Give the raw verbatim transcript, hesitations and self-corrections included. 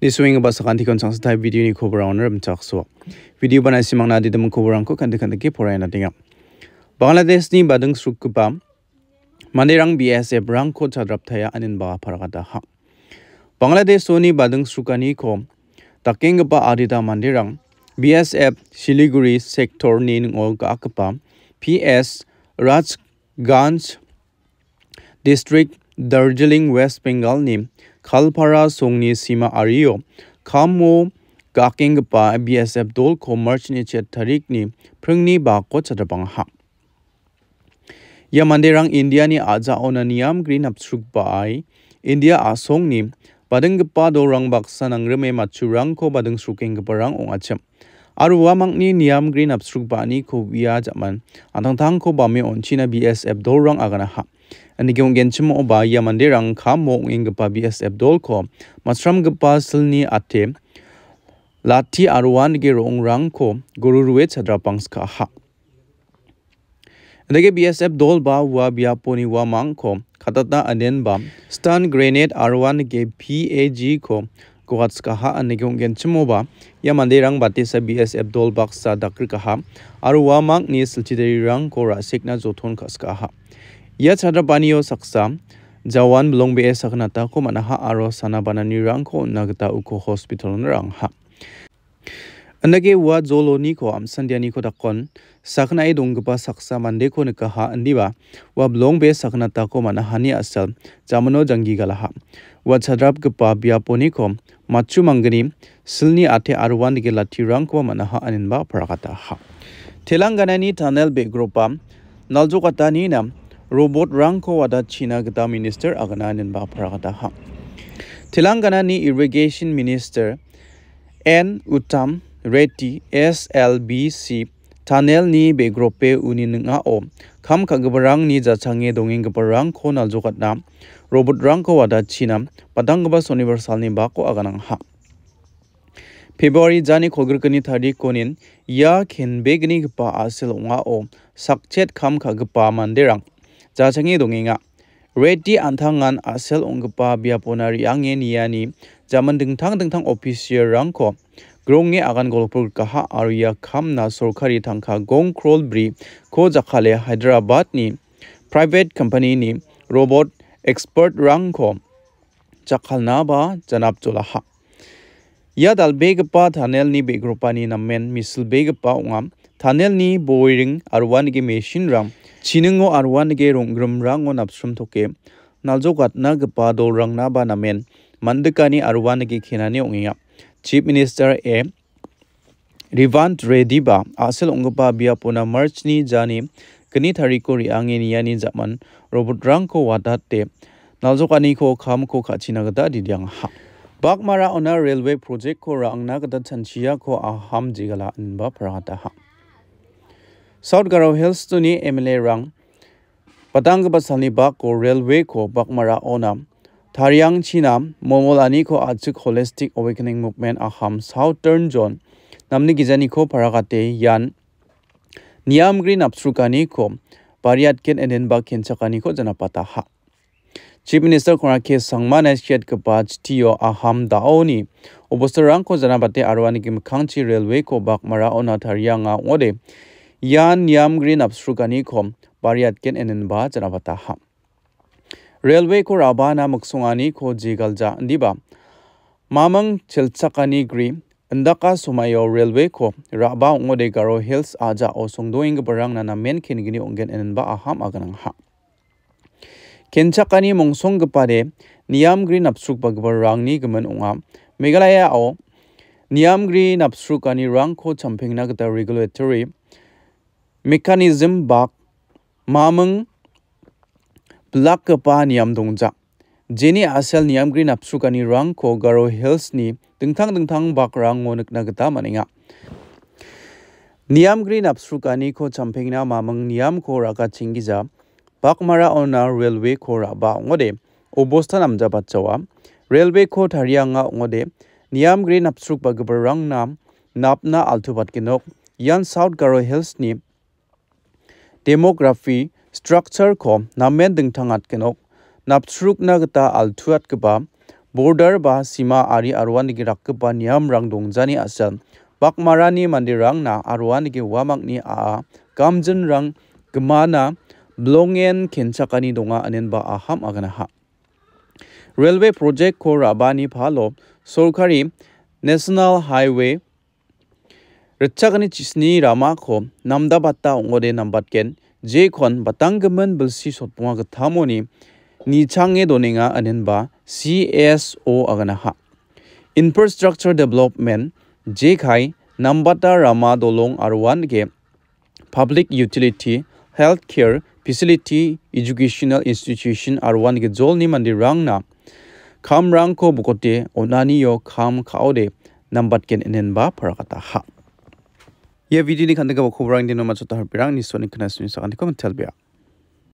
Nisoenggipa sakantikon changsatai videoni koborangon rimchaksoa. Video bana simangna adidim koborangko kanti-kantike poraianatenga. Bangladeshni bading srukgipa manderang B S F-rangko chadraptaia aninba paragataha. Bangladeshoni bading srukaniko dakenggipa adita manderang B S F Siliguri sektorni ning·o ga·akgipa P S Rajganj District, Darjeeling, West Bengalni Kalpara songni sima ario kamo ga·akenggipa B S F dolko Marchni chet tarikni pringni bako chadrapangaha. Ia manderang Indiani a·jaona niamgri napsrukbaai India a·songni badinggipa dolrang baksa nangrime matchurangko bading srukenggiparang ong·achim. Aro uamangni niamgri napsrukbaaniko uia ja·man an·tangtangko bame on·china B S F dolrang aganaha. Indake ong·genchimoba ia manderang kamo ong·enggipa B S F dolko matchramgipa silni ate lati aro uandake ro·ongrangko guru rue chadrapangskaha. Indake B S F dol ba ua biaponi uamangko katatna anenba stun grenade aro uandake P A G ko goatskaha indake ong·genchimoba ia manderang batesa B S F dol baksa dakrikaha aro uamangni silchidarirangko ra·sekna joton ka·skaha. Ia chadrapanio saksa jawan bilongbee sakinatako man·aha aro sana bananirangko on·na gita uko hospitalon ra·angha. Indake ua joloniko am·sandianiko dakon saknae donggipa saksa mandeko nikaha indiba ua bilongbee sakinatako man·ahani a·sel jamino janggi galaha. Ua chadrapgipa biaponiko matchu manggni silni ate aro uandake latirangkoba man·aha aninba paragataha. Telanganani tanel be·gropa naljokatanina robotrangko wada china gita minister agana aninba paragataha. Telanganani irrigation minister N Uttam Reddy S L B C tanelni be·grope uni ning·ao kam ka·giparangni jachange dongenggiparangko naljokatna robotrangko wada china patanggipa sonibar salni bako aganangaha. February jani kolgrikni tarikonin ia kenbegnigipa a·sel ong·ao sakchet kam ka·gipa manderang jachange dongenga. Reddy an·tangan a·sel ong·gipa biapona re·ange niani jaman dingtang dingtang official-rangko gronge agan golpogrikaha aro ia kamna sorkari tangka gong krol bri ko jakkale Hyderabad-ni private company-ni robot expert-rangko jakkalnaba janapjolaha. Ia dal·begipa tanelni be·gropani namen misilbegipa ong·a. Tanelni boring aro uanike machine-rang chiningo aro uanike rong·grimrango napsrimtoke naljokatnagipa dolrangnaba namen mandikani aro uanike kenani ong·enga. Chief Minister A Revant Reddy-ba a·sel ong·gipa biapona March-ni jani gni tariko re·ange niani ja·man robotrangko watate naljokaniko kamko ka·china gita didiangaha. Bakmaraona railway project-ko ra·angna gita chanchiako aham jegala inba parangataha. South Garo Hills-ni M L A-rang patanggipa salni bako railway-ko Bakmaraona tariangchina momolaniko a·chik Holistic Awakening Movement Aham Southern Zone namni gijaniko paragate ian niamgri napsrukaniko bariatgen enenba kenchakaniko janapataha. Chief Minister Conrad K Sangma nasiatgipa chitio Aham da·oni obostarangko janabate aro anigi mikkangchi railway-ko Bakmaraona tarianga ong·ode ian niamgri napsrukaniko bariatgen enenba janapataha. Railway-ko ra·bana miksonganiko jegalja indiba maming chelchakani gri indaka somaio railway-ko ra·ba ong·ode Garo Hills a·jao songdoenggiparangna namen kenggni ong·gen enenba aham aganangha. Kenchakani mongsognggipade niamgri napsrukbagiparangni gimin ong·a. Meghalaya-o niamgri napsrukanirangko champengna gita regulatory mechanism bak maming bilakgipa niam dongja. Jeni a·sel niamgri napsrukanirangko Garo Hills-ni dingtang dingtang bakrango nikna gita man·enga. Niamgri napsrukaniko champengna maming niamko ra·gachenggija Bakmaraona railway-ko ra·ba ong·ode obosta namjabatjawa. Railway-ko tarianga ong·ode niamgri napsrukbagiparangna napna altubatgenok. Ian South Garo Hills-ni demography structure-ko namen dingtangatgenok napsrukna gita altuatgipa border ba sima ari aroanike rakgipa niamrang dongjani a·sel bakmarani manderangna aroanike uamangni a·a gamjinrang gimana bilongen kenchakani donga inenba aham aganaha. Railway project-ko ra·bani palo sorkari National Highway ritchakani chisni ramako namdabata ong·ode nambatgen jekon batanggimin bilsi sotbonga gittamoni nichange donenga inenba C S O aganaha. Infrastructure Development jekai nambata rama dolong aroanike public utility, healthcare facility, educational institution aroanike jolni manderangna kamrangko bokote on·anio kam ka·ode nambatgen inenba parakataha. Ia videoni kandikaba koborang dino machota harpirang nisoni kena suni sakaniko mitelbea.